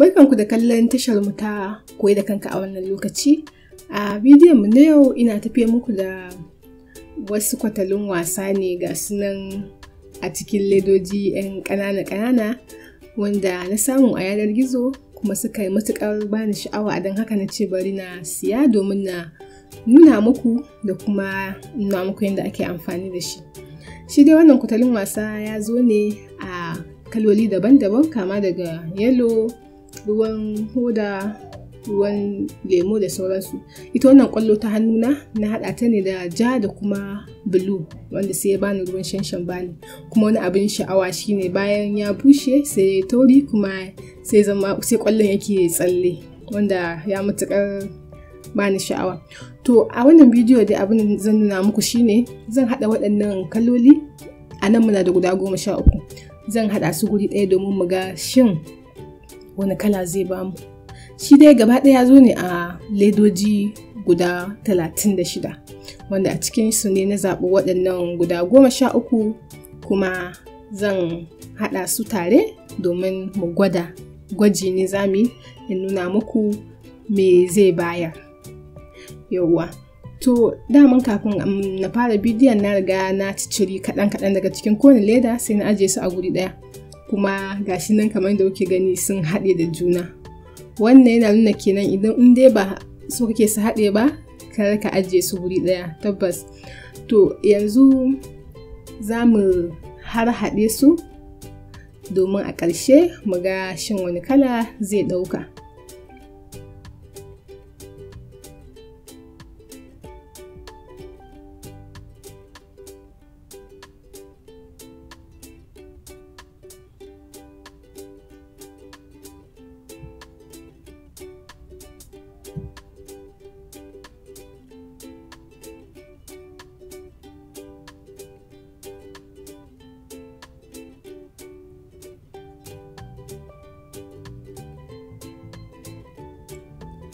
Barkanku da kallon tashar mu ta Koyi da Kanka a wannan lokaci. A bidiyon mu na yau ina tafiya muku da wasu kwatalin wasa ne ga su nan a cikin ledoji 'yan ƙanana-ƙanana wanda na samu a yanar gizo kuma suka yi matuƙar bani sha'awa, don haka na ce bari na siya domin na nuna muku da kuma nuna muku yadda ake amfani da shi. Shi dai wannan kwatalin wasa ya zo ne a kaloli daban-daban, kama daga yellow, ruwan hoda, ruwan lemo da sauransu. Ita wannan kwallo ta hannuna na haɗa ta ne da ja da kuma blue, wanda sai ya bani ruwan shanshan bani. Kuma wani abin sha'awa shine bayan ya bushe sai ya tauri kuma sai zama sai kwallon yake tsalle, wanda ya matuƙar bani sha'awa. To a wannan bidiyo dai abin da zan nuna muku shine zan haɗa waɗannan kaloli. A nan muna da guda 13. Zan haɗa su guri ɗaya domin mu ga shin wani kala zai bamu. Shi dai gaba ɗaya zo ne a ledoji guda 36, wanda a cikin su ne na zaɓi waɗannan guda 13, kuma zan haɗa su tare domin mu gwada. Gwaji ne za mu yi in nuna muku me zai bayar. Yawwa. To daman kafin na fara bidiyon na riga na cicciri kaɗan-kaɗan daga cikin kowane leda sai na ajiye su a guri ɗaya. Kuma gashi nan kamar da kuke gani sun haɗe da juna. Wannan yana nuna kenan idan in dai ba so kake su haɗe ba, kar ka ajiye su guri ɗaya tabbas. To yanzu za mu har haɗe su domin a ƙarshe mu ga shin wani kala zai ɗauka.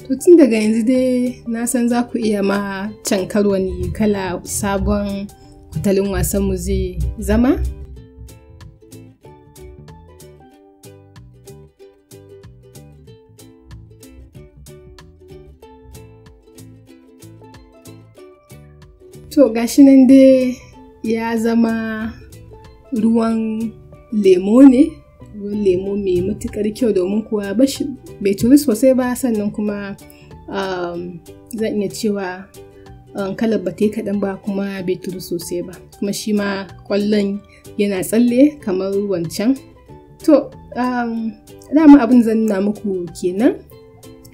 To tun daga yanzu dai na san za ku iya ma cankar wani kala sabon kwatalin wasanmu zai zama. To gashi nan dai ya zama ruwan lemo ne. Ruwan lemo mai matuƙar kyau, domin kuwa bai turi sosai ba, sannan kuma zan iya cewa kalar ba ta yi kaɗan ba kuma bai turi sosai ba, kuma shi ma ƙwallon yana tsalle kamar wancan. To dama abin zan nuna muku kenan.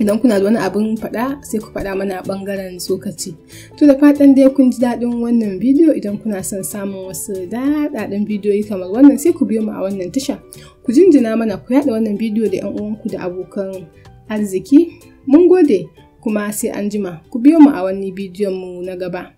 Idan kuna da wani abin faɗa sai ku faɗa mana a ɓangaren tsokaci. To da fatan dai kun ji daɗin wannan bidiyo. Idan kuna son samun wasu daɗaɗɗen bidiyoyi kamar wannan sai ku biyo mu a wannan tasha. Ku jinjina mana, ku yaɗa wannan bidiyo da 'yan uwanku da abokan arziki. Mun gode kuma sai an jima. Ku biyo mu a wani bidiyon mu na gaba.